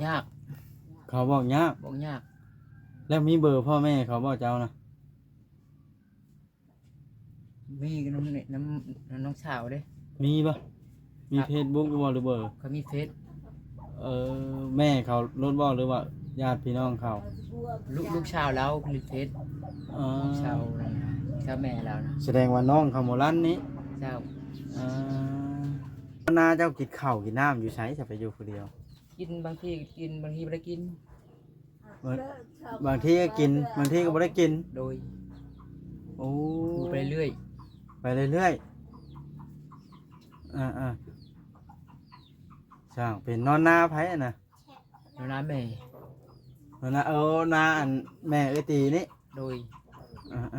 ຍາກ ເຂົາບອກຍາກ ບອກຍາກ. ແລ້ວມີເບີພໍ່ແມ່ເຂົາບໍ່ເຈົ້ານະ? ມີນຳ ນຳ ນຳນ້ອງສາວເດ້. ມີບໍ່? ມີ ຄັບ ເຟສບຸກຢູ່ບໍ່ ຫຼືເບີ? ເຂົາມີເຟສ. ເອີ ແມ່ເຂົາໂລດບໍ່ ຫຼືວ່າຍາດພີ່ນ້ອງເຂົາ? ລູກ ລູກສາວລາວຫຼິ້ນເຟສ. ອໍ ສາວ ສາວແມ່ລາວນະ. ສະແດງວ່ານ້ອງເຂົາໝໍລັນນີ້. ເຈົ້າ. ເອີ ນາເຈົ້າກິນເຂົ້າກິນນ້ຳຢູ່ໃສ ຈະໄປຢູ່ຜູ້ດຽວ? ກິນ ບາງທີກໍກິນ ບາງທີບໍ່ໄດ້ກິນ. ບາງ ບາງທີກໍກິນ ບາງທີກໍບໍ່ໄດ້ກິນ. ໂດຍ. ໂອ້ ຢູ່ໄປເລື້ອຍ ໄປເລື້ອຍໆ. ອ່າໆ ຊ່າງເປັນ. ນອນນາໃຜຫັ້ນນະ? ນອນນາແມ່. ນອນນາ ເອີ ນາອັນແມ່ເອື້ອຍຕີນີ້. ໂດຍ. ອ່າໆໆໆ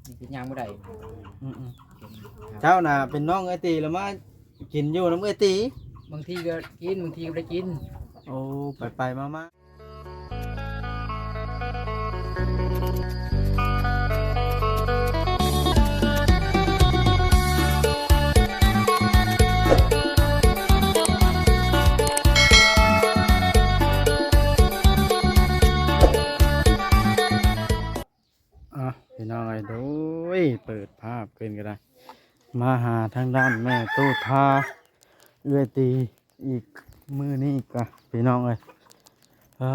ນີ້ກໍຍ່າງບໍ່ໄດ້. ອືມໆ ເຈົ້ານະເປັນນ້ອງເອື້ອຍຕີ ແລ້ວມາກິນຢູ່ນຳເອື້ອຍຕີ. ບາງທີກໍກິນ ບາງທີກໍບໍ່ໄດ້ກິນ. ໂອ້ ໄປໆມາໆ. ອ່ະ ພີ່ນ້ອງເອີຍ ໂດຍ ເປີດພາບຂຶ້ນກໍໄດ້ ມາຫາທາງດ້ານແມ່ຕູ້ທາເອື້ອຍຕີອີກມື້ນີ້ກະ ພີ່ນ້ອງເອີຍ. ເອີ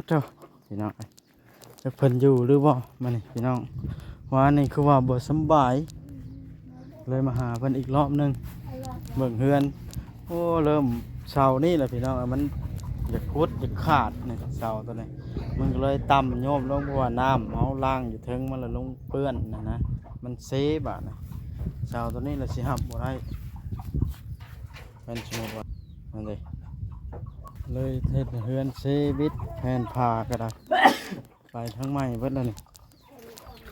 ໂທ້ ພີ່ນ້ອງເອີຍ ຈັກເພິ່ນຢູ່ຫຼືບໍ່ມື້ນີ້ ພີ່ນ້ອງ. ວານນີ້ຄືວ່າບໍ່ສຳບາຍ ເລີຍມາຫາເພິ່ນອີກລອບໜຶ່ງ ເບິ່ງເຮືອນ. ໂອ້ ເລີ່ມເສົານີ້ແຫຼະພີ່ນ້ອງ ມັນຢາກຄຸດຢາກຂາດນີ້ ເສົາຕົວນີ້ ມັນກໍເລີຍຕ່ຳໂຍບລົງ ເພາະວ່ານ້ຳເຮົາລ້າງຢູ່ເທິງ ມັນລະລົງເປື້ອນຫັ້ນນະ ມັນເຊບາດນີ້. ເສົາຕົວນີ້ລະຊິຮັບບໍ່ໄດ້ ແມ່ນສົມມຸດວ່ານັ້ນເດ້ ເລີຍເຮັດໃຫ້ເຮືອນເຊບິດ ແຜ່ນຜ້າກໍໄດ້ ໄປທາງໃໝ່ເບິດແລ້ວນີ້.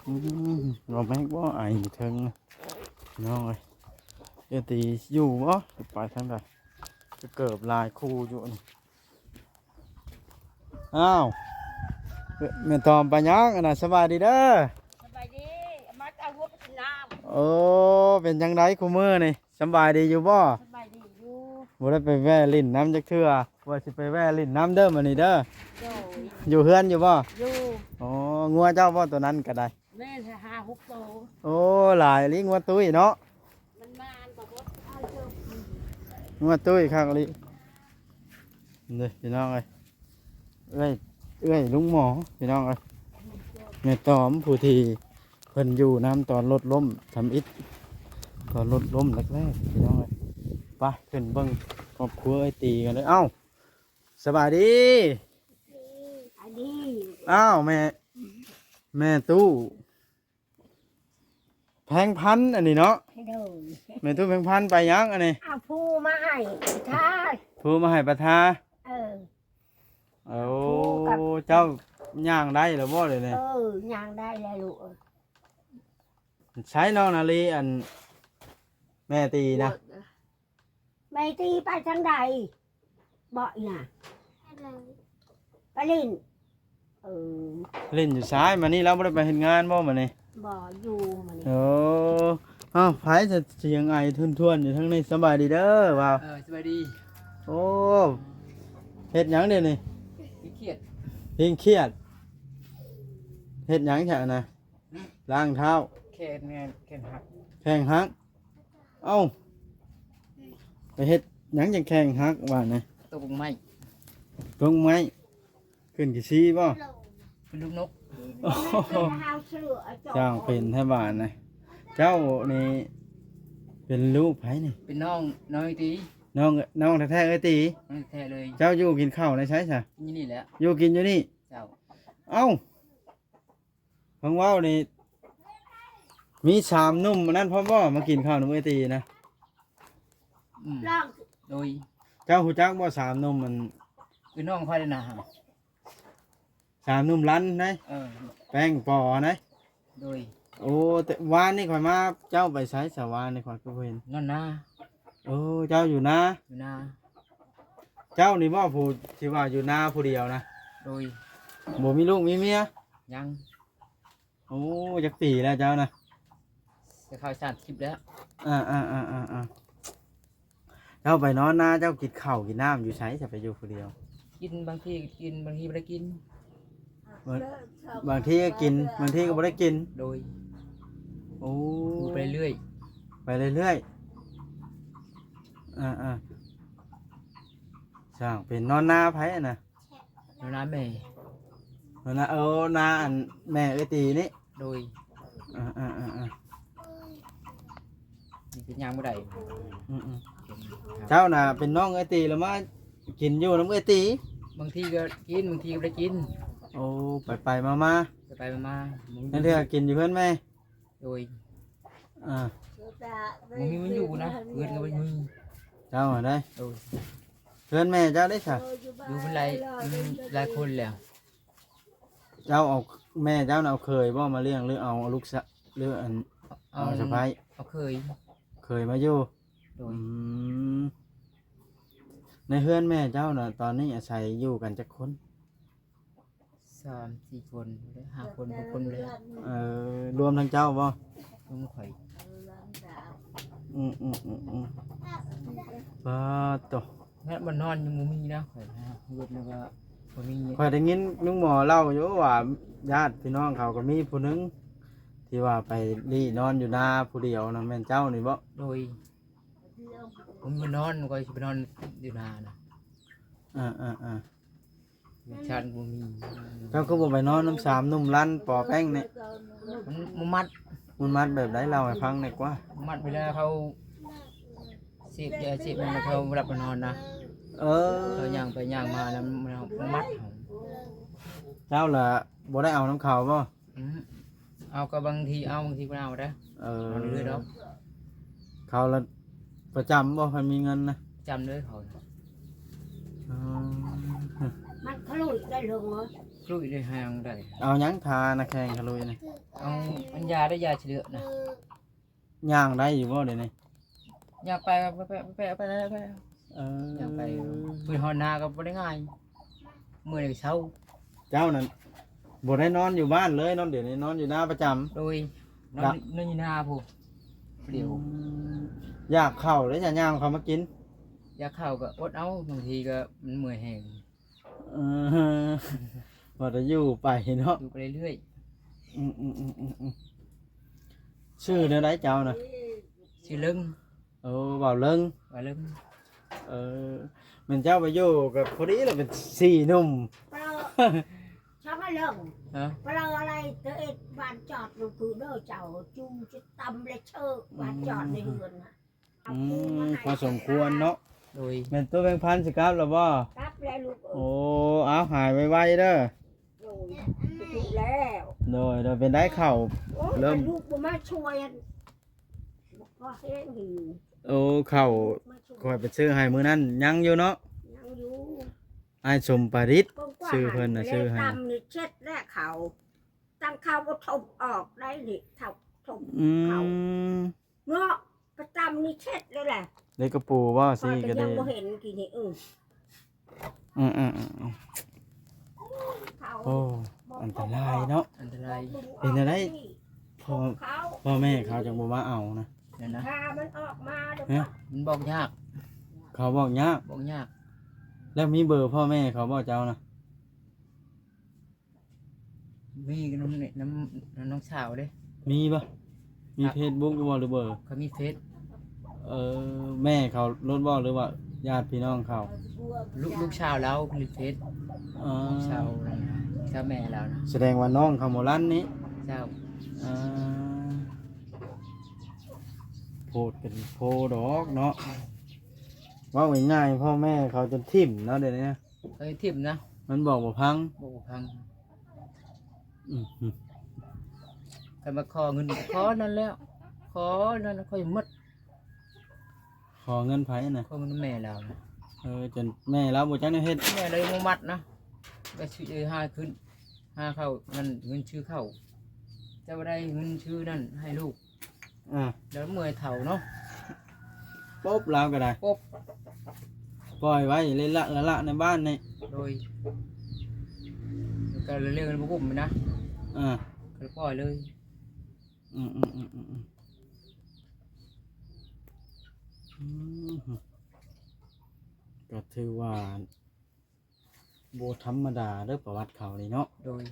ອືມ ບໍ່ແມ່ນບໍ່ ໄອຢູ່ເທິງນະ ພີ່ນ້ອງເອີຍ. ເອຕີຢູ່ບໍ່ ໄປທາງໃດ ຄືເກີບຫຼາຍຄູ່ຢູ່ນີ້. ອ້າວ ແມ່ຕອມໄປຫຍັງຫັ້ນນະ? ສະບາຍດີເດີ. ສະບາຍດີ ມາເອົາຫົວໄປກິນນ້ຳ. ໂອ້ ເປັນຈັ່ງໃດຄູ່ມື້ນີ້ ສຳບາຍດີຢູ່ບໍ່? ສະບາຍດີຢູ່. ບໍ່ໄດ້ໄປແວ່ຫຼິ້ນນຳຈັກເທື່ອ ວ່າຊິໄປແວ່ຫຼິ້ນນຳເດີມື້ນີ້ເດີ. ໂດຍ. ຢູ່ເຮືອນຢູ່ບໍ່? ຢູ່. ອໍ ງົວເຈົ້າບໍ່ ໂຕນັ້ນກໍໄດ້? ແມ່ນ ຫ້າຫົກໂຕ. ໂອ້ ຫຼາຍອີ່ຫຼີ ງົວຕຸ້ຍເນາະ. ມັນມາອັນບໍ່ໝົດ ງົວຕຸ້ຍຄັກອີ່ຫຼີ. ເດີພີ່ນ້ອງເອີຍ ເອື້ອຍ ເອື້ອຍລຸງໝໍ ພີ່ນ້ອງເອີຍ. ແມ່ຕອມ ຜູ້ທີ່ເພິ່ນຢູ່ນຳຕອນລົດລົ້ມທຳອິດ ຕອນລົດລົ້ມແລກໆ ພີ່ນ້ອງເອີຍ. ໄປຂຶ້ນເບິ່ງຄອບຄົວໄອ້ຕີກັນເລີຍ. ເອົ້າ ສະບາຍດີ. ສະບາຍດີ. ອ້າວ ແມ່ ແມ່ຕູ້ ແພງພັນອັນນີ້ເນາະ. ໂດຍ. ແມ່ຕູ້ແພງພັນໄປຫຍັງອັນນີ້? ເອົາພູມາໃຫ້ປາທາ. ພູມາໃຫ້ປາທາ. ເອີ. ໂອ້ ເຈົ້າຍ່າງໄດ້ແລ້ວບໍ່ເດນີ້? ເອີ ຍ່າງໄດ້ແລ້ວລູກເອີຍ. ໃຊ້ນ້ອງນາລີ ອັນແມ່ຕີນະ. ແມ່ຕີໄປທາງໃດ? ເບາະອີ່ນະ ໄປຫຼິ້ນ. ເອີ ຫຼິ້ນຢູ່ຊາຍ. ມື້ນີ້ລາວບໍ່ໄດ້ໄປເຮັດງານບໍ່ມື້ນີ້? ບໍ່ ຢູ່ມື້ນີ້. ໂອ້ ອ້າວ ໃຜສຽງໄອທົນໆຢູ່ທາງນີ້? ສະບາຍດີເດີວ່າ. ເອີ ສະບາຍດີ. ໂອ້ ເຮັດຫຍັງເດນີ້? ພິງຂຽດ. ພິງຂຽດ. ເຮັດຫຍັງຊະນະ? ລ້າງເທົ້າ. ແຂນ ແຂນຫັກ. ແຂນຫັກ. ເອົ້າ ໄປເຮັດຫຍັງຈັ່ງແຂນຫັກບາດນະ? ຕົກໄມ້. ຕົກໄມ້ ຂຶ້ນຂີ້ຊີ້ບໍ່? ເປັນລູກນົກ. ໂອ້ໂຫ ຊ່າງເປັນແທ້ບາດນະ. ເຈົ້ານີ້ເປັນລູກໃຜນີ້? ເປັນນ້ອງ ນ້ອງເອື້ອຍຕີ. ນ້ອງ ນ້ອງແທ້ໆເອື້ອຍຕີ. ນ້ອງແທ້ເລີຍ. ເຈົ້າຢູ່ກິນເຂົ້າໃນໃສຊະ? ຢູ່ນີ້ແຫຼະ. ຢູ່ກິນຢູ່ນີ້. ເຈົ້າ. ເອົ້າ ເພິ່ນເວົ້ານີ້ ມີສາມໜຸ່ມອັນນັ້ນພ້ອມບໍ່ ມາກິນເຂົ້ານຳເອື້ອຍຕີນະ? ອືມ ໂດຍ. ເຈົ້າຮູ້ຈັກບໍ່ ສາມໜຸ່ມອັນ ເອີ ນ້ອງຂ້ອຍນະ? ສາມໜຸ່ມລັນໃດ. ເອີ ແປ້ງປໍໃດ. ໂດຍ. ໂອ້ ແຕ່ວານນີ້ຂ້ອຍມາ ເຈົ້າໄປໃສຊະ? ວານນີ້ຂ້ອຍຄືບໍ່ເຫັນ. ນອນນາ. ໂອ້ ເຈົ້າຢູ່ນາ? ຢູ່ນາ. ເຈົ້ານີ້ບໍ່ ຜູ້ທີ່ວ່າຢູ່ນາຜູ້ດຽວນະ? ໂດຍ. ບໍ່ມີລູກມີເມຍ? ຍັງ. ໂອ້ ຈັກປີແລ້ວເຈົ້ານະ? ຈະເຂົ້າສາມສິບແລ້ວ. ອ່າໆໆໆໆ. ເຈົ້າໄປນອນນາ ເຈົ້າກິນເຂົ້າກິນນ້ຳຢູ່ໃສ? ຈະໄປຢູ່ຜູ້ດຽວ ກິນ ບາງທີກໍກິນ ບາງທີບໍ່ໄດ້ກິນ. ບາງ ບາງທີກໍກິນ ບາງທີກໍບໍ່ໄດ້ກິນ. ໂດຍ. ໂອ້ ຢູ່ໄປເລື້ອຍ ໄປເລື້ອຍໆ. ເອີໆ ຊ່າງເປັນ. ນອນນາໃຜນະ? ນອນນາແມ່ ນອນນາ ເອີ ນາອັນແມ່ເອື້ອຍຕີນີ້. ໂດຍ. ເອີໆໆໆ ນີ້ກໍຍ່າງບໍ່ໄດ້. ອືມໆ ເຈົ້ານະເປັນນ້ອງເອື້ອຍຕີ ແລ້ວມາກິນຢູ່ນຳເອື້ອຍຕີ? ບາງທີກໍກິນ ບາງທີກໍບໍ່ໄດ້ກິນ. ໂອ້ ໄປໆມາໆ ໄປໆມາໆ. ນັ້ນເທື່ອກິນຢູ່ເຮືອນແມ່? ໂດຍ. ອ່າ ບໍ່ມີມັນຢູ່ນະ ເຮືອນກໍບໍ່ມີ. ເຈົ້າຫັ້ນໃດ? ໂດຍ. ເຮືອນແມ່ເຈົ້າເດ້ຊະ? ຢູ່ເພິ່ນຫຼາຍ ອືມ ຫຼາຍຄົນແລ້ວ. ເຈົ້າເອົາ ແມ່ເຈົ້ານະເອົາເຂີຍບໍ່ມາລ້ຽງ ຫຼືເອົາລູກສະ ຫຼືອັນ ເອົາ ເອົາສະໃພ້? ເອົາເຂີຍ ເຂີຍມາຢູ່. ໂດຍ. ອືມ ໃນເຮືອນແມ່ເຈົ້ານະ ຕອນນີ້ອາໄສຢູ່ກັນຈັກຄົນ? ສາມສີ່ຄົນ ຫ້າຄົນ ຫົກຄົນແລ້ວ. ເອີ ລວມທັງເຈົ້າບໍ່? ລວມຂ້ອຍ. ອືມໆໆໆ ປາດໂຕ. ແມ່ນບໍ່ນອນຍັງບໍ່ມີນະ ຂ້ອຍຫາເຮືອນແລ້ວກໍບໍ່ມີ. ຂ້ອຍໄດ້ຍິນລຸງໝໍເລົ່າຢູ່ວ່າ ຍາດພີ່ນ້ອງເຂົາກໍມີຜູ້ໜຶ່ງທີ່ວ່າໄປລີ້ນອນຢູ່ນາຜູ້ດຽວນະ ແມ່ນເຈົ້ານີ້ບໍ່? ໂດຍ. ບໍ່ມີນອນ ຂ້ອຍຊິໄປນອນຢູ່ນານະ. ເອີໆໆ ເຮືອນຊານບໍ່ມີ. ເຈົ້າຄືບໍ່ໄປນອນນຳສາມໜຸ່ມລັນປໍແປ້ງນີ້? ມັນບໍ່ມັດ ມັນມັດແບບໃດ? ເລົ່າໃຫ້ຟັງແດ່ກວ່າ. ມັດເວລາເຂົາເສບຢາເສບຫຍັງ ເຂົາບໍ່ຮັບມານອນນະ. ເອີ ເຂົາຍ່າງໄປຍ່າງມານະ ມັນມັດ. ເຈົ້າລະບໍ່ໄດ້ເອົານຳເຂົາບໍ່? ອືມ ເອົາກໍບາງທີເອົາ ບາງທີບໍ່ເອົາເດ້. ເອີ ນອນເລື້ອຍໆດອກ. ເຂົາລະປະຈຳບໍ່ ຄັນມີເງິນນະ? ປະຈຳເລີຍເຂົາ. ອໍ ມັນຂະລຸຍໄດ້ເລີຍເນາະ. ຂະລຸຍໄດ້ແຮງໄດ້. ເອົາຫຍັງທານະ ແຂ້ງຂະລຸຍນະ? ເອົາອັນຢາໄດ້ ຢາຊິເຫຼືອນະ. ຍ່າງໄດ້ຢູ່ບໍ່ດຽວນີ້? ຍ່າງໄປ ໄປ ໄປ ໄປ ໄປ ໄປ. ເອີ ຍ່າງໄປ ໄປຮອດນາກໍບໍ່ໄດ້ງ່າຍ ເມື່ອຍກໍເຊົາ. ເຈົ້ານັ້ນບໍ່ໄດ້ນອນຢູ່ບ້ານເລີຍເນາະ ດຽວນີ້ນອນຢູ່ນາປະຈຳ. ໂດຍ. ນອນ ນອນຢູ່ນາພຸ້ນດຽວ. ອືມ ຢາກເຂົ້າເດ້ ຈະຍ່າງເຂົ້າມາກິນ. ຢາກເຂົ້າກໍອົດເອົາ ບາງທີກໍມັນເມື່ອຍແຮງ. ເອີ ວ່າແຕ່ຢູ່ໄປເນາະ ຢູ່ໄປເລື້ອຍໆ. ອືມໆ ຊື່ແນວໃດເຈົ້ານະ? ຊື່ເລິງ. ໂອ້ ບ່າວເລິງ ບ່າວເລິງ. ເອີ ແມ່ນເຈົ້າໄປຢູ່ກໍພໍດີລະ ເປັນສີ່ໜຸ່ມ. ຊ່າງເລິງ ຮະ? ປະເລີອະໄລເຕີເອັດບ້ານຈອດ ລູກຄືເດີເຈົ້າ ຈູຈະຕຳແລະເຊີບ້ານຈອດໃນເຮືອນນະ. ອືມ ພໍສົມຄວນເນາະ. ໂດຍ. ແມ່ນໂຕແມ່ງພັນຊິກັບແລ້ວບໍ່? ກັບແລ້ວລູກເອີຍ. ໂອ້ ເອົາ ຫາຍໄວໆເດີ. ໂດຍ ຖືກແລ້ວ. ໂດຍ ໂດຍ. ເປັນໄດ້ເຂົ້າ ໂອ້ຍ ເລີ່ມ ຄັນລູກບໍ່ມາຊ່ວຍ ບໍ່ພໍແຮງຢູ່. ໂອ້ ເຂົ້າ ມາຊ່ວຍ ຂ້ອຍໄປຊື້ໃຫ້ມື້ນັ້ນຍັງຢູ່ເນາະ? ຍັງຢູ່. ອ້າຍສົມປະດິດ ກວ້າງໆ ຊື່ເພິ່ນນະ ແລ້ວ ຊື່ໃຫ້ ຕຳນີ້ເຊັດແລ້ວເຂົ້າ ຕັ້ງເຂົ້າບໍ່ຖົມອອກໄດ້ນີ້ ເຂົ້າຖົມ ອືມ ເຂົ້າ ເນາະ ປະຈຳນີ້ເຊັດເລີຍແຫຼະ. ເດັກກະປູບໍ່? ຊີ້ກໍໄດ້ ຍັງບໍ່ເຫັນກີ້ນີ້. ອື ອືມໆໆໆ. ໂອ້ ອັນຕະລາຍເນາະ ອັນຕະລາຍ. ເປັນຈັ່ງໃດ ພໍ່ ພໍ່ແມ່ເຂົາຈັ່ງບໍ່ມາເອົານະ? ນັ້ນນະ ຖ້າມັນອອກມາເດີ. ຮະ? ມັນບອກຍາກ ເຂົາບອກຍາກ ບອກຍາກ. ແລ້ວມີເບີພໍ່ແມ່ເຂົາບໍ່ເຈົ້ານະ? ມີນຳ ນຳ ນຳນ້ອງສາວເດ້. ມີບໍ່? ມີເຟສບຸກຢູ່ບໍ່ ຫຼືເບີ? ເຂົາມີເຟສ. ເອີ ແມ່ເຂົາໂລດບໍ່ ຫຼືວ່າຍາດພີ່ນ້ອງເຂົາ? ລູກ ລູກສາວລາວມີເຟສ. ອໍ ສາວນັ້ນນະ ສາວແມ່ລາວນະ. ສະແດງວ່ານ້ອງເຂົາບໍ່ລັນນີ້. ເຈົ້າ. ເອີ ໂພດກັນໂພດອກເນາະ. ເວົ້າງ່າຍໆ ພໍ່ແມ່ເຂົາຈົນຖິ້ມເນາະ ດຽວນີ້ນະ. ເອີ ຖິ້ມນະ ມັນບອກບໍ່ຟັງ ບອກບໍ່ຟັງ. ອືມ ຄັນມາຂໍເງິນ ຂໍນັ້ນແລ້ວ ຂໍນັ້ນ ຂໍໝົດ. ຂໍເງິນໃຜນະ? ຂໍເງິນແມ່ລາວນະ. ເອີ ຈົນແມ່ລາວບໍ່ຈັກແນວເຮັດ ແມ່ລາວຍັງບໍ່ມັດນະ. ໄປຊື້ ເອີ ຫາຂຶ້ນ ຫາເຂົ້ານັ້ນ ເງິນຊື້ເຂົ້າ ຈະບໍ່ໄດ້ເງິນຊື້ນັ້ນໃຫ້ລູກ. ອ່າ ແລ້ວເມື່ອຍເຖົ້າເນາະ ປົບລາວກໍໄດ້ ປົບ ປ່ອຍໄວ້ເລະລະລະລະໃນບ້ານນີ້. ໂດຍ. ກໍເລື່ອງບໍ່ກຸ້ມນະ. ອ່າ ກໍປ່ອຍເລີຍ. ອືມໆໆໆ. ອືມ. ກໍຖືວ່າບໍ່ທຳມະດາເດີ້ ປະຫວັດເຂົານີ້ເນາະ. ໂດຍ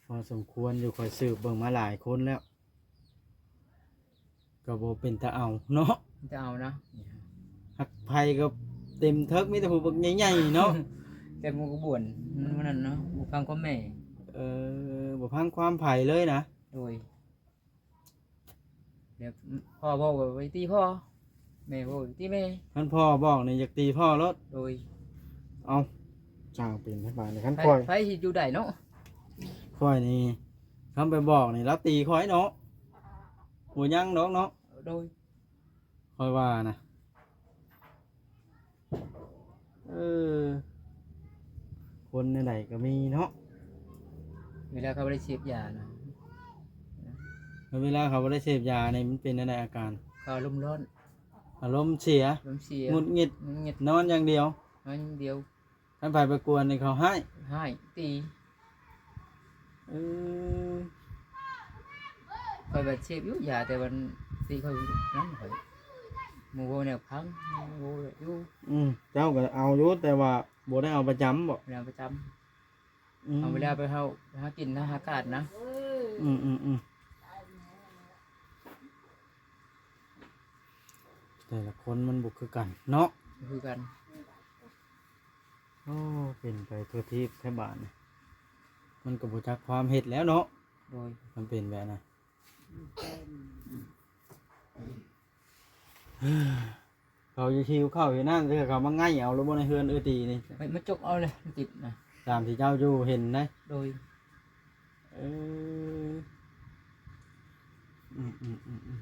ພໍສົມຄວນຢູ່ ຂ້ອຍສືບເບິ່ງມາຫຼາຍຄົນແລ້ວ ກໍບໍ່ເປັນຕາເອົາເນາະ ເປັນຕາເອົານະ. ຮັກໃຜກໍເຕັມເຖິກ ມີແຕ່ຜູ້ບັກໃຫຍ່ໆເນາະ ແຕ່ໝູ່ກະບວນ ມັນນັ້ນເນາະ ບໍ່ຟັງຄວາມແມ່. ເອີ ບໍ່ຟັງຄວາມໃຜເລີຍນະ. ໂດຍ ແບບພໍ່ບອກວ່າໄປຕີພໍ່ ແມ່ບອກໄປຕີແມ່ ຄັນພໍ່ບອກນີ້ຢາກຕີພໍ່ໂລດ. ໂດຍ ເອົ້າ ຊ່າງເປັນໃຫ້ບາດນີ້ ຄັນຂ້ອຍ ໃຜ ໃຜຊິຢູ່ໄດ້ເນາະ. ຂ້ອຍນີ້ ຄັນໄປບອກນີ້ລາວຕີຂ້ອຍເນາະ ບໍ່ຍັງດອກເນາະ. ໂດຍ ຂ້ອຍວ່ານະ ເອີ ຄົນແນວໃດກໍມີເນາະ ເວລາເຂົາບໍ່ໄດ້ເສບຢານະ. ແລ້ວເວລາເຂົາບໍ່ໄດ້ເສບຢານີ້ ມັນເປັນແນວໃດອາການ? ເຂົາອາລົມຮ້ອນ ອາລົມເສຍ ອາລົມເສຍ ຫງຸດຫງິດ ຫງຸດຫງິດ ນອນຢ່າງດຽວ ນອນຢ່າງດຽວ. ຄັນໃຜໄປກວນນີ້ເຂົາຮ້າຍ ຮ້າຍ ຕີ. ເອີ ຂ້ອຍບັດເສບຢູ່ຢາ ແຕ່ມັນຕີຂ້ອຍນັ້ນ ຂ້ອຍ ໝູ່ເວົ້າແນວພັງ ໝູ່ເວົ້າຢູ່. ອືມ ເຈົ້າກໍເອົາຢູ່ ແຕ່ວ່າບໍ່ໄດ້ເອົາປະຈຳບໍ? ບໍ່ໄດ້ເອົາປະຈຳ. ອືມ ເອົາເວລາໄປເຮົາ ໄປຫາກິນນະ ຫາການນະ. ອືມໆໆ ແຕ່ລະຄົນມັນບໍ່ຄືກັນເນາະ ບໍ່ຄືກັນ. ໂອ້ ເປັນໄປທົ່ວທີບແທ້ບາດນີ້ ມັນກໍບໍ່ຈັກຄວາມເຮັດແລ້ວເນາະ. ໂດຍ ມັນເປັນແບບນັ້ນ ເຂົາຢູ່ຫິວເຂົ້າຫິວນ້ຳ ເທື່ອເຂົາມາໄງ່ເອົາໂລດບໍ່ໃນເຮືອນເອື້ອຍຕີນີ້ ມາ ມາຈົກເອົາເລີຍ ມັນຕິດນະ ຕາມທີ່ເຈົ້າຢູ່ເຫັນໄດ໋. ໂດຍ ເອີ ອືມໆ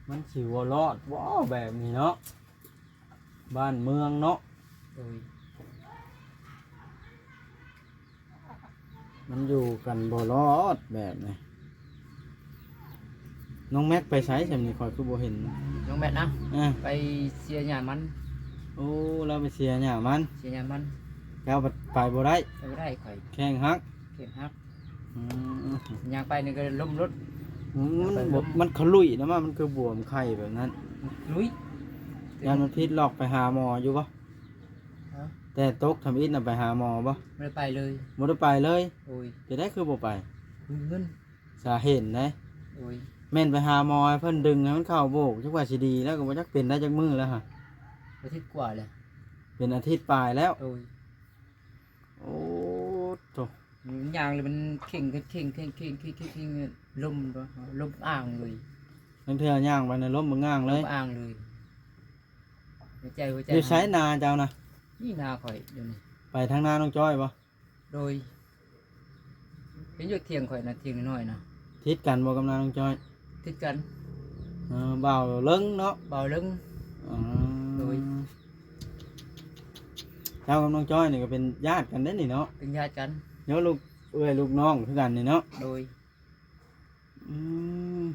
ໆ ມັນຊິບໍ່ລອດບໍ່ແບບນີ້ເນາະ ບ້ານເມືອງເນາະ. ໂດຍ ມັນຢູ່ກັນບໍ່ລອດແບບນີ້. ນ້ອງແມັກໄປໃສຊັ້ນນີ້ ຂ້ອຍຄືບໍ່ເຫັນ? ນ້ອງແມັກນະ ເອີ ໄປເສຍຫຍ້າມັນ. ໂອ້ ລາວໄປເສຍຫຍ້າມັນ ເສຍຫຍ້າມັນ. ເຈົ້າໄປບໍ່ໄດ້? ໄປບໍ່ໄດ້ ຂ້ອຍແຂ້ງຫັກ ແຂ້ງຫັກ. ອືມ ຍ່າງໄປນີ້ກໍລົ້ມໂລດ. ອືມ ມັນບໍ່ ມັນຂະລຸຍນະ ມັນຄືບວມໄຂ່ແບບນັ້ນ ລຸຍ. ຢ້ານມັນຜິດລອກ ໄປຫາໝໍຢູ່ບໍ່? ຮະ? ແຕ່ຕົກທຳອິດນະ ໄປຫາໝໍບໍ່? ບໍ່ໄດ້ໄປເລີຍ ບໍ່ໄດ້ໄປເລີຍ. ໂດຍ ເປັນໄດຄືບໍ່ໄປ? ບໍ່ມີເງິນ. ສາເຫັນໄດ໋. ໂດຍ ແມ່ນໄປຫາໝໍໃຫ້ເພິ່ນດຶງໃຫ້ມັນເຂົ້າໂບກ ຈັກວ່າຊິດີແລ້ວ ກໍບໍ່ຈັກເປັນໄດ້ຈັກມື້ແລ້ວຫະ. ອາທິດກວ່າແລ້ວ ເປັນອາທິດປາຍແລ້ວ. ໂດຍ ໂອ້ໂຕ ຍ່າງແລ້ວມັນເຄັ່ງ ເຄັ່ງ ເຄັ່ງ ເຄັ່ງ ລົມ ລົມອ່າງເລີຍ. ບາງເທື່ອຍ່າງໄປນະ ລົມບາງອ່າງເລີຍ ລົມອ່າງເລີຍ. ຫົວໃຈ ຫົວໃຈ ຢູ່ໃສນາເຈົ້ານະ? ນີ້ນາຂ້ອຍຢູ່ນີ້. ໄປທາງນານ້ອງຈ້ອຍບໍ່? ໂດຍ ເຫັນຢູ່ຖຽງຂ້ອຍນະ ຖຽງນ້ອຍໆນະ. ຕິດກັນບໍ່ກັບນານ້ອງຈ້ອຍ? ຕິດກັນ. ເອີ ບ່າວເລິງເນາະ? ບ່າວເລິງ. ອໍ ໂດຍ ເຈົ້າກັບນ້ອງຈ້ອຍນີ້ກໍເປັນຍາດກັນເດ້ນີ້ເນາະ? ເປັນຍາດກັນ. ເນາະ ລູກເອື້ອຍລູກນ້ອງຄືກັນນີ້ເນາະ? ໂດຍ ອືມ.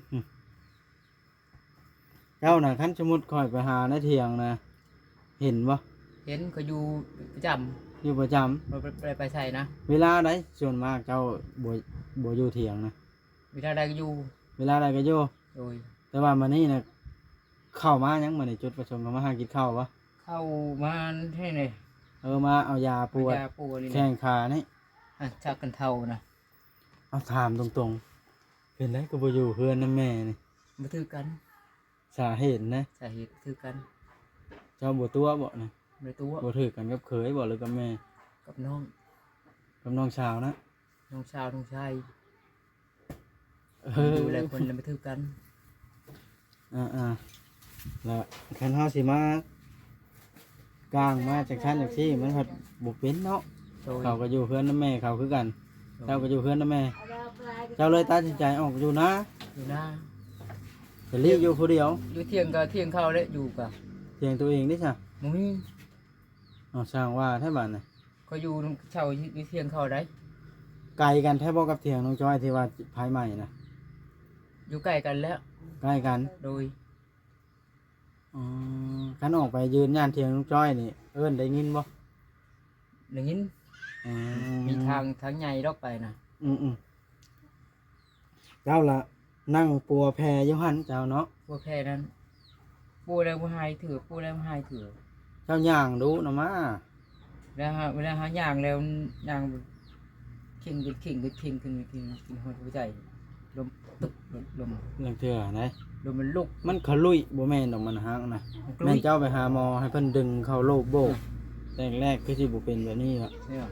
ເຈົ້ານະ ຄັນສົມມຸດຂ້ອຍໄປຫາໃນຖຽງນະ ເຫັນບໍ່? ເຫັນ ຂ້ອຍຢູ່ປະຈຳ. ຢູ່ປະຈຳ? ບໍ່ໄດ້ໄປໃສນະ. ເວລາໃດສ່ວນມາກເຈົ້າບໍ່ ບໍ່ຢູ່ຖຽງນະ? ເວລາໃດກໍຢູ່. ເວລາໃດກໍຢູ່. ໂດຍ ແຕ່ວ່າມື້ນີ້ນະ ເຂົ້າມາຫຍັງ? ມື້ນີ້ຈຸດປະສົງເຂົ້າມາຫາກິນເຂົ້າບໍ່? ເຂົ້າມາແທ້ນີ້. ເອີ ມາເອົາຢາປວດ ເອົາຢາປວດນີ້ ແຂ້ງຂານີ້ ອາ ຊາກັນເທົານະ. ເອົາ ຖາມຕົງໆ ເປັນໃດຄືບໍ່ຢູ່ເຮືອນນຳແມ່ນີ້? ບໍ່ຖືກກັນ. ສາເຫດນະ? ສາເຫດບໍ່ຖືກກັນ. ເຈົ້າບໍ່ຕົວະບໍນະ? ບໍ່ໄດ້ຕົວະ. ບໍ່ຖືກກັນກັບເຂີຍບໍ ຫຼືກັບແມ່? ກັບນ້ອງ. ກັບນ້ອງສາວນະ? ນ້ອງສາວ ນ້ອງຊາຍ. ເອີ ຢູ່ຫຼາຍຄົນແລ້ວບໍ່ຖືກກັນ. ອ່າໆ ແລ້ວຄັນເຮົາຊິມາກ້າງມາຈັ່ງຊັ້ນຈັ່ງຊີ້ ມັນພັດບໍ່ເປັນເນາະ. ໂດຍ ເຂົາກໍຢູ່ເຮືອນນຳແມ່ເຂົາຄືກັນ. ໂດຍ ເຈົ້າກໍຢູ່ເຮືອນນຳແມ່ ເຈົ້າເລີຍຕັດສິນໃຈອອກຢູ່ນາ. ຢູ່ນາ. ກໍລີ້ຢູ່ຜູ້ດຽວ. ຢູ່ຖຽງກໍຖຽງເຂົາແຫຼະ ຢູ່ກໍຖຽງຕົວເອງເດ້ຊະ ບໍ່ມີ. ເອົາ ຊ່າງວ່າແທ້ບາດນີ້. ຂ້ອຍຢູ່ນຳເຊົ່າຢູ່ຖຽງເຂົາໃດ໋. ໄກກັນແທ້ບໍ່ກັບຖຽງນ້ອງຈ້ອຍທີ່ວ່າໄຟໄໝ້ນະ? ຢູ່ໃກ້ກັນແຫຼະ. ໃກ້ກັນ. ໂດຍ. ອໍ ຄັນອອກໄປຢືນຍ່ານຖຽງນ້ອງຈ້ອຍນີ້ ເອີ້ນໄດ້ຍິນບໍ່? ໄດ້ຍິນ. ອໍ ມີທາງ ທາງໃຫຍ່ດອກໄປນະ. ອືມໆ ເຈົ້າລະ ນັ່ງປົວແຜ່ຢູ່ຫັ້ນເຈົ້າເນາະ. ປົວແຜ່ນັ້ນ ປົວແລ້ວບໍ່ຫາຍເທື່ອ ປົວແລ້ວບໍ່ຫາຍເທື່ອ. ເຈົ້າຍ່າງດຸນຳມາ. ເວລາເຮົາ ເວລາເຮົາຍ່າງແລ້ວ ຍ່າງເຄັ່ງຂຶ້ນ ເຄັ່ງຂຶ້ນ ເຄັ່ງຂຶ້ນ ເຄັ່ງຂຶ້ນ ເຄັ່ງຂຶ້ນ ຮອດຫົວໃຈ ລົມຕຶບ ລົມ ລາງເທື່ອນະ ລົມມັນລຸກ ມັນຂະລຸຍ ບໍ່ແມ່ນດອກ ມັນຫັກນະ. ມັນຂະລຸຍ ແມ່ນເຈົ້າໄປຫາໝໍໃຫ້ເພິ່ນດຶງເຂົ້າໂລບໂບກ ອືມ ແລກໆ ຄືຊິບໍ່ເປັນແບບນີ້ລະ. ເອີ ອະ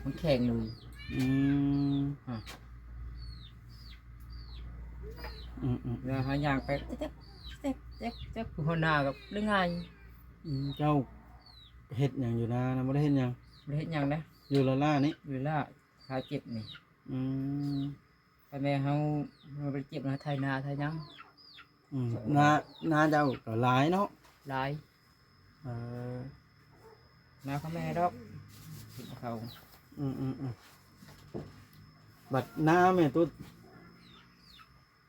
ມັນແຂງຢູ່. ອືມ ອະ ອືມໆ ແລ້ວເຮົາຍ່າງໄປ ແຕກໆ ແຕກໆ ຫົວໜ້າກໍເລີຍຫງາຍ. ອືມ ເຈົ້າເຮັດຫຍັງຢູ່ນານະ? ບໍ່ໄດ້ເຮັດຫຍັງ ບໍ່ໄດ້ເຮັດຫຍັງເດ້ ຢູ່ລ້າໆນີ້ ຢູ່ລ້າ ຂາເຈັບນີ້. ອືມ ຖ້າແມ່ນເຮົາ ເຮົາບໍ່ໄດ້ເຈັບນະ ໄຖນາໄຖຫຍັງ. ອືມ ນາ ນາເຈົ້າກໍຫຼາຍເນາະ? ຫຼາຍ. ເອີ ນາຂອງແມ່ດອກ ເຂົາ. ອືມໆໆ ບັດນາແມ່ຕຸດ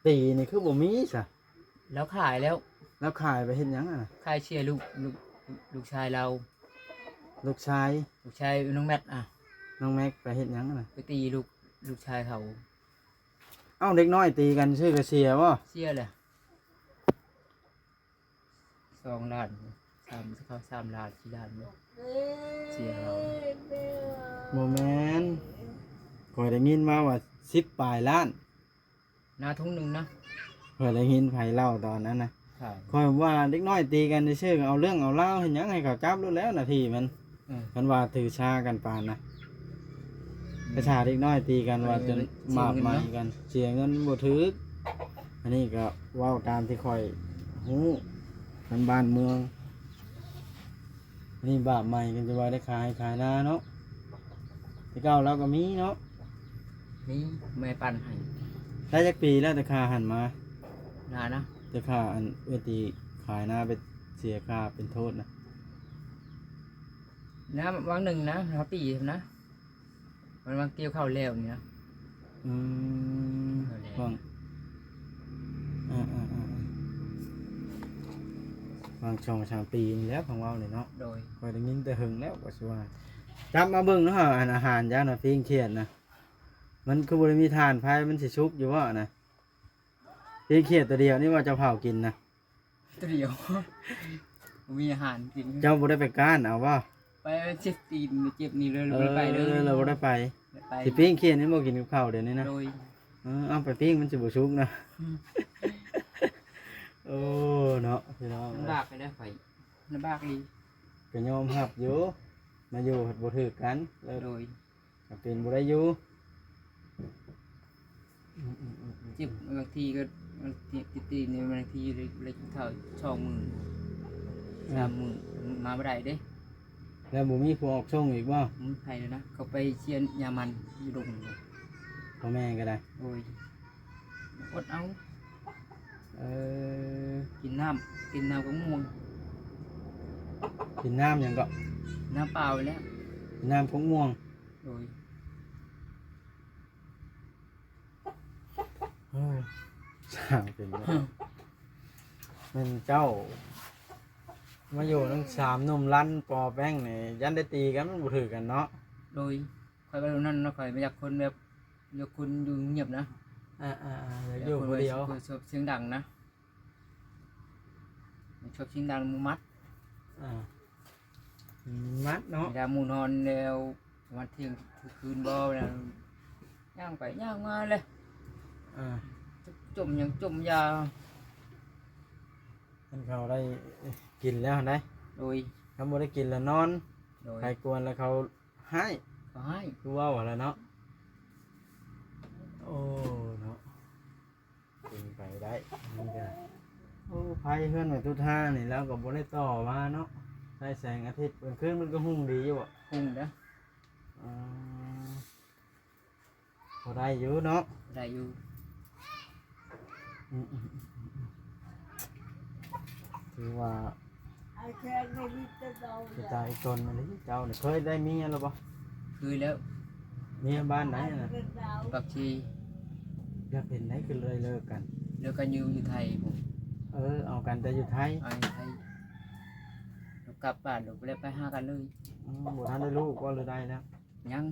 ຕີນີ້ຄືບໍ່ມີຊະ? ລາວຂາຍແລ້ວ. ລາວຂາຍໄປເຮັດຫຍັງຫັ້ນນະ? ຂາຍເສຍລູກ ລູກ ລູກຊາຍລາວ. ລູກຊາຍ? ລູກຊາຍນ້ອງແມັດອະ. ນ້ອງແມັດໄປເຮັດຫຍັງຫັ້ນນະ? ໄປຕີລູກ ລູກຊາຍເຂົາ. ເອົ້າ ເດັກນ້ອຍຕີກັນຊື່ກະເສຍບໍ່? ເສຍແຫຼະ. ສອງລ້ານ ສາມ ເຂົາສາມລ້ານ ສີ່ລ້ານ ເສຍເອົາ. ບໍ່ແມ່ນ ຂ້ອຍໄດ້ຍິນມາວ່າສິບປາຍລ້ານ ນາທຸງໜຶ່ງນະ. ຂ້ອຍໄດ້ຍິນໃຜເລົ່າຕອນນັ້ນນະ. ຂ້ອຍວ່າເດັກນ້ອຍຕີກັນຊື່ໆ ເອົາເລື່ອງເອົາລາວເຮັດຫຍັງ ໃຫ້ເຂົາຈັບໂລດແລ້ວ ໜ້າທີ່ມັນ. ເອີ ຄັນວ່າຖືຊາກັນປານນະ ອືມ ໄປຖ້າເດັກນ້ອຍຕີກັນວ່າ ເອີ ຈົນ ເສຍເງິນເນາະ ບາບໃໝ່ກັນ ເສຍເງິນບໍ່ຖືກ. ອັນນີ້ກໍເວົ້າຕາມທີ່ຂ້ອຍຮູ້ ນຳບ້ານເມືອງ. ອັນນີ້ບາບໃໝ່ກັນ ຈະວ່າໄດ້ຂາຍ ຂາຍນາເນາະ. ແຕ່ເກົ່າລາວກໍມີເນາະ ມີແມ່ປັນໃຫ້. ໄດ້ຈັກປີແລ້ວແຕ່ຂ້າຫັ້ນມາ? ນານະ ແຕ່ຂ້າອັນເອື້ອຍຕີຂາຍນາໄປເສຍຄ່າເປັນໂທດນະ. ນາຫວ່າງໜຶ່ງນະ ເຮົາຕີນະ ມັນຫວ່າງກ່ຽວເຂົ້າແລ້ວນີ້ນະ. ອືມ ເຂົ້າແລ້ວ ຫວ່າງ ອ່າໆໆ ຫວ່າງສອງສາມປີນີ້ແຫຼະ ຟັງເວົ້ານີ້ເນາະ. ໂດຍ ຂ້ອຍໄດ້ຍິນແຕ່ເຫິງແລ້ວ ກໍຊິວ່າ ຈັບມາເບິ່ງເນາະ ອັນອາຫານເຈົ້ານະ ປີ້ງຂຽດນະ ມັນຄືບໍ່ໄດ້ມີຖ່ານໄຟ ມັນຊິສຸກຢູ່ບໍ່ນະ? ປີ້ງຂຽດຕົວດຽວນີ້ວ່າເຈົ້າເຜົາກິນນະ? ຕົວດຽວ ບໍ່ມີອາຫານກິນ. ເຈົ້າບໍ່ໄດ້ໄປກ້ານເອົາບໍ່? ໄປເຈັບຕີນ ເຈັບນີ້ເລີຍ ເອີ ບໍ່ໄດ້ໄປເລີຍ ເລີຍບໍ່ໄດ້ໄປ. ໄປ ຊິປີ້ງຂຽດນີ້ບໍ່ກິນກັບເຂົ້າດຽວນີ້ນະ? ໂດຍ ເອີ ເອົາໄປປີ້ງມັນຊິບໍ່ສຸກນະ. ອືມ ໂອ້ ເນາະ ພີ່ນ້ອງ ລຳບາກໄປແລ້ວ ຂ້ອຍລຳບາກອີ່ຫຼີ. ກໍຍອມຮັບຢູ່ ມາຢູ່ພັດບໍ່ຖືກກັນ. ໂດຍ ກໍເປັນບໍ່ໄດ້ຢູ່. ອືມໆໆໆ ເຈັບ ບາງທີກໍ ບາງທີ ຕີນນີ້ ບາງທີໄດ້ ໄດ້ກິນເຂົ້າສອງມື້ ອືມ ສາມມື້ ມາບໍ່ໄດ້ເດ້. ແລ້ວບໍ່ມີຜູ້ອອກສົ່ງອີກບໍ່? ບໍ່ມີໃຜແລ້ວນະ ເຂົາໄປເຊຍຍາມັນຢູ່ດົງ. ພໍ່ແມ່ກໍໄດ້ ໂດຍ ອົດເອົາ. ເອີ ກິນນ້ຳ ກິນນ້ຳກັບມ່ວງ. ກິນນ້ຳຫຍັງເກາະ? ນ້ຳເປົ່ານີ້ແຫຼະ ກິນນ້ຳກົກມ່ວງ. ໂດຍ ເອີ ຊ່າງເປັນເນາະ. ແມ່ນເຈົ້າມາຢູ່ນຳສາມໜຸ່ມລັນປໍແປ້ງນີ້ ຢ້ານໄດ້ຕີກັນ ມັນບໍ່ຖືກກັນເນາະ. ໂດຍ ຂ້ອຍວ່າແນວນັ້ນເນາະ ຂ້ອຍບໍ່ຢາກຄົນແບບ ຢາກຄົນຢູ່ງຽບນະ. ອ່າໆໆ ຢາກຢູ່ຜູ້ດຽວ ຢາກຄົນບໍ່ຊອບສຽງດັງນະ. ມັນຊອບສຽງດັງໝູ່ມັດ. ອ່າ ມັດເນາະ ເວລາໝູ່ນອນແລ້ວ ປະມານທ່ຽງຄືນບໍ່ ແລ້ວຍ່າງໄປຍ່າງມາເລີຍ. ອ່າ ຈົມຫຍັງຈົມຢາ. ຄັນເຂົາໄດ້ກິນແລ້ວຫັ້ນໃດ. ໂດຍ ຄັນບໍ່ໄດ້ກິນແລ້ວນອນ. ໂດຍ ໃຜກວນແລ້ວເຂົາຮ້າຍ ເຂົາຮ້າຍ ຄືເວົ້າຫັ້ນແຫຼະເນາະ. ໂອ້ ເນາະ. ເປັນໄປໄດ້ ມັນກໍ ໂອ້ ໄຟເຮືອນແມ່ຕຸດທານີ້ ລາວກໍບໍ່ໄດ້ຕໍ່ມາເນາະ ໃຊ້ແສງອາທິດ ກາງຄືນມັນກໍຮຸ່ງດີຢູ່ບໍ່? ຮຸ່ງເດ້. ອືມ ພໍໄດ້ຢູ່ເນາະ ໄດ້ຢູ່. ອືມໆ ຖືວ່າ ເປັນຕາອີ່ຕົນອີ່ຫຼີ. ເຈົ້ານີ້ເຄີຍໄດ້ເມຍແລ້ວບໍ່? ເຄີຍແລ້ວ. ເມຍບ້ານໃດນະ? ປາກຊີ. ແລ້ວເປັນໃດຄືເລີຍເລີກກັນ? ເລີກກັນຢູ່ ຢູ່ໄທພຸ້ນ. ເອີ ເອົາກັນແຕ່ຢູ່ໄທ. ເອົາຢູ່ໄທ ກັບບ້ານ ແລ້ວໄປຫາກັນເລີຍ. ອືມ ບໍ່ທັນໄດ້ລູກບໍ່ ຫຼືໄດ້ແລ້ວ? ຍັງ.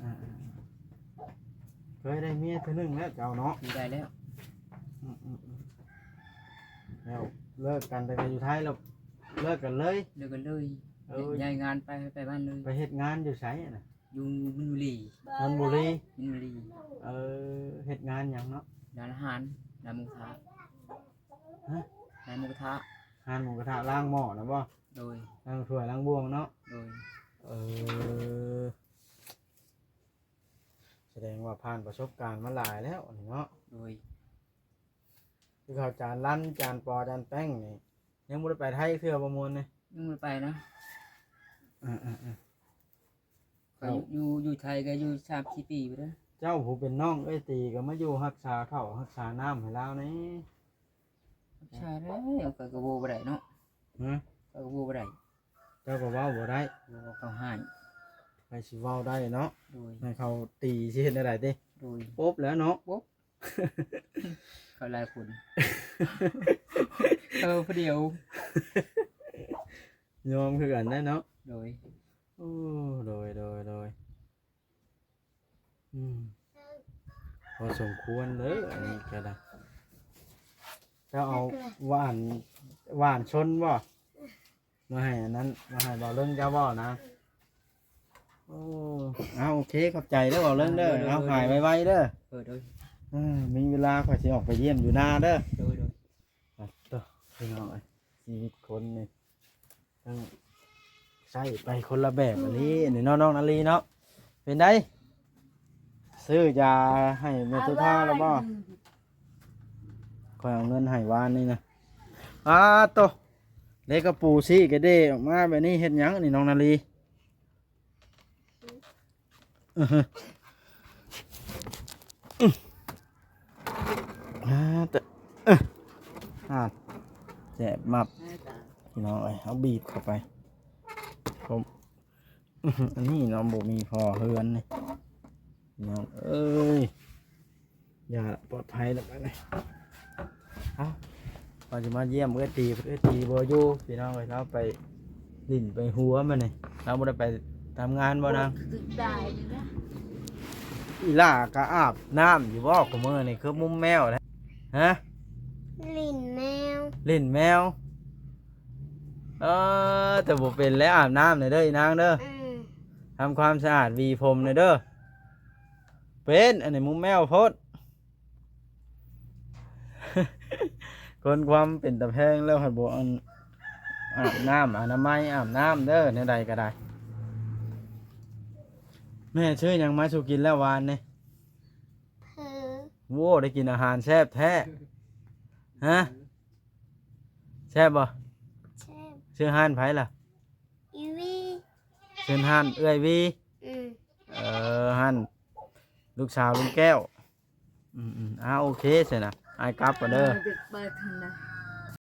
ອ່າໆ ເຄີຍໄດ້ເມຍເທື່ອໜຶ່ງແລ້ວເຈົ້າເນາະ? ເຄີຍໄດ້ແລ້ວ. ອືມໆໆ ແລ້ວເລີກກັນຕັ້ງແຕ່ຢູ່ໄທແລ້ວ ເລີກກັນເລີຍ? ເລີກກັນເລີຍ. ເອີ ຍ້າຍງານໄປ ໄປບ້ານເລີຍ. ໄປເຮັດງານຢູ່ໃສນະ? ຢູ່ມີນບຸລີ. ມີນບຸລີ? ມີນບຸລີ. ເອີ ເຮັດງານຫຍັງເນາະ? ຮ້ານອາຫານ ຮ້ານໝູກະທະ. ຮະ? ຮ້ານໝູກະທະ. ຮ້ານໝູກະທະ ລ້າງໝໍ້ນະບໍ່? ໂດຍ. ລ້າງຖ້ວຍລ້າງບ່ວງເນາະ? ໂດຍ. ເອີ ສະແດງວ່າຜ່ານປະສົບການມາຫຼາຍແລ້ວນີ້ເນາະ? ໂດຍ. ຄືເຂົາຈານລັນ ຈານປໍ ຈານແປ້ງນີ້ ຍັງບໍ່ໄດ້ໄປໄທເທື່ອບໍ່ ມ່ວນນີ້? ຍັງບໍ່ໄດ້ໄປນະ. ເອີໆໆ ຂ້ອຍຢູ່ ຢູ່ໄທກໍຢູ່ສາມສີ່ປີພຸ້ນເດ້. ເຈົ້າຜູ້ເປັນນ້ອງເອື້ອຍຕີກໍມາຢູ່ຮັກສາເຂົ້າຮັກສານ້ຳໃຫ້ລາວແດ່. ຮັກສາໄດ້ ຂ້ອຍກໍເວົ້າບໍ່ໄດ້ເນາະ. ຮະ? ຂ້ອຍກໍເວົ້າບໍ່ໄດ້. ເຈົ້າກໍເວົ້າບໍ່ໄດ້. ເຂົາຮ້າຍ. ໃຜຊິເວົ້າໄດ້ເນາະ? ໂດຍ. ໃຫ້ເຂົາຕີຊິເຮັດແນວໃດຕິ? ໂດຍ. ປົບແລ້ວເນາະ. ປົບ. ເຂົາຫຼາຍຄົນ. ເຂົາຜູ້ດຽວ. ຍອມຄືກັນໄດ໋ເນາະ. ໂດຍ. ໂອ້ ໂດຍ ໂດຍ ໂດຍ. ອືມ ພໍສົມຄວນເດີ ອັນນີ້ກໍໄດ້. ເຈົ້າເອົາຫວ່ານ ຫວ່ານຊົນບໍ່? ມາໃຫ້ອັນນັ້ນ ມາໃຫ້ເບົາເລິງເຈົ້າບໍ່ນະ? ໂອ້ ເອົາ ໂອເຄ ຂອບໃຈເດີເບົາເລິງເດີ. ເອົາ ຫາຍໄວໆເດີ. ເອີ ໂດຍ. ເອີ ມີເວລາຂ້ອຍຊິອອກໄປຢ້ຽມຢູ່ນາເດີ. ໂດຍ ໂດຍ. ໂອ້ ໂຕ ພີ່ນ້ອງເອີຍ ຊີວິດຄົນນີ້ ທັງໃຊ້ໄປຄົນລະແບບອີ່ຫຼີນີ້ເນາະ ນ້ອງນາລີເນາະ. ເປັນໃດ? ຊື້ຢາໃຫ້ແມ່ຕຸທ່າແລ້ວບໍ່? ຂ້ອຍເອົາເງິນໃຫ້ວານນີ້ນະ. ອາໂຕ ເລກກະປູຊີ້ກະເດອອກມາແບບນີ້ເຮັດຫຍັງນີ້ ນ້ອງນາລີ? ອືຮຶ ອາ ແຕ່ ອາ ແສບມັບ ພີ່ນ້ອງເອີຍ. ເອົາບີບເຂົ້າໄປ ຜົມ ອືຮຶ ອັນນີ້ເນາະ ບໍ່ມີພໍ່ເຮືອນນີ້ ພີ່ນ້ອງເອີຍ. ຢ່າ ປອດໄພແລ້ວບາດນີ້. ເອົ້າ ວ່າຊິມາຢ້ຽມເອື້ອຍຕີ ເອື້ອຍຕີບໍ່ຢູ່ ພີ່ນ້ອງເອີຍ. ລາວໄປຫຼິ້ນໄປຫົວມື້ນີ້ ລາວບໍ່ໄດ້ໄປທຳງານບໍ່ນາງ? ຄືຕາຍຢູ່ນະ. ອີ່ຫຼ້າກໍອາບນ້ຳຢູ່ບໍ່ ຄູ່ມື້ນີ້? ຄືມຸມແມວແທ້. ຮະ? ຫຼິ້ນແມວ. ຫຼິ້ນແມວ? ເອີ ແຕ່ບໍ່ເປັນແລ້ວ ອາບນ້ຳແດ່ເດີ ອີນາງເດີ. ອືມ ທຳຄວາມສະອາດ ຫວີຜົມແດ່ເດີ. ເປັນ ອັນນີ້ມຸມແມວໂພດ. ຄົນຄວາມເປັນຕາແພງແລ້ວ ໃຫ້ບໍ່ ອັນ ອາບນ້ຳ ອະນາໄມອາບນ້ຳເດີ ແນວໃດກໍໄດ້. ແມ່ຊື້ຫຍັງມາສູ່ກິນແລ້ວວານນີ້? ເຜີ. ໂອ້ ໄດ້ກິນອາຫານແຊບແທ້. ຮະ? ແຊບບໍ່? ແຊບ. ຊື້ຮ້ານໃຜລະ? ອີວີ. ຊື້ຮ້ານເອື້ອຍວີ? ອືມ. ເອີ ຮ້ານລູກສາວລຸງແກ້ວ. ອືມໆ ອ່າ ໂອເຄຊັ້ນນະ ອ້າຍກັບກ່ອນເດີ. ເອີ ດຶກເປີດຫັ້ນນະ.